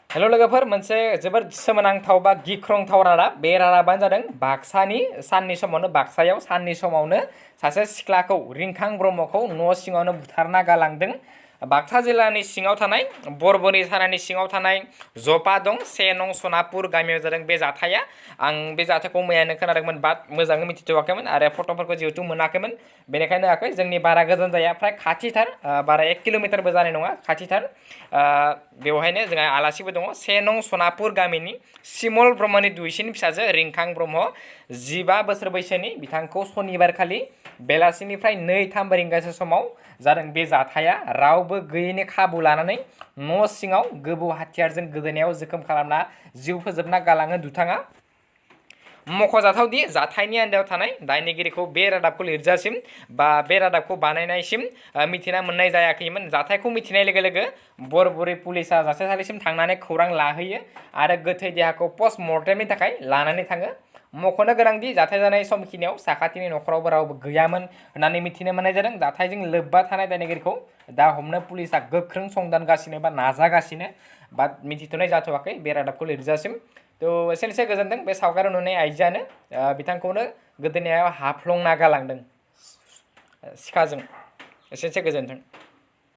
हेल' लोगोफोर, मोनसे जोबोद सोमोनांथाव बा गिख्रंथाव रादाब। बे रादाबानो जादों साननि समावनो सासे सिख्लाखौ रिंखां ब्रह्मखौ न' सिङावनो बुथारना गालांदों। बाक्सा जिल्लानि सिङाव थानाय बरबरि थानानि सिङाव थानाय जपा दं 1 नं सनापुर गामियाव जादों बे जाथाया। आं बे जाथायखौ मैयानो खोनादोंमोन, बाट मोजाङै मिथिथ'वाखैमोन आरो फट'फोरखौ जिहेतु मोनाखैमोन, बेनिखायनो होआखै। जोंनि बारा गोजान जाया, फ्राय खाथिथार, बारा 1 किल'मिटारबो जानाय नङा, खाथिथार। बेवहायनो जोंहा आलासिबो दङ। 1 नं सनापुर गामिनि सिमल ब्रह्मनि दुइसिन फिसाजो रिंखां ब्रह्म, 15 बोसोर बैसोनि। बिथांखौ सनिबार खालि बेलासिनिफ्राय 2-3 रिंगासो समाव जादों बे जाथाया। रावबो गैयैनि खाबु लानानै न' सिङाव गोबौ हाथियारजों गोदोनायाव जोखोम खालामना जिउ फोजोबना गालाङो दुथाङा। मख'जाथावदि जाथायनि आन्दोआव थानाय दायनिगिरिखौ बे रादाबखौ लिरजासिम बा बे रादाबखौ बानायनायसिम मिथिना मोननाय जायाखैमोन। जाथायखौ मिथिनाय लोगो लोगो बरबरि पुलिसा जाथायसालिसिम थांनानै खौरां लाहैयो आरो गोथै देहाखौ पस्ट मर्टेमनि थाखाय लानानै थाङो। मख'नो गोनांदि जाथाय जानाय समखिनियाव साखाथिनि न'खरावबो रावबो गैयामोन होननानै मिथिनो मोननाय जादों। जाथायजों लोब्बा थानाय दायनिगिरिखौ दा हमनो पुलिसा गोख्रों संदानगासिनो बा नाजागासिनो, बाट मिथिथ'नाय जाथ'वाखै बे रादाबखौ लिरजासिम। थ' एसेनोसै, गोजोनदों। बे सावगारियाव नुनाय आइजोआनो बिथांखौनो गोदोनायाव हाफ्लंना गालांदों सिखाजों। एसेनोसै, गोजोनथों।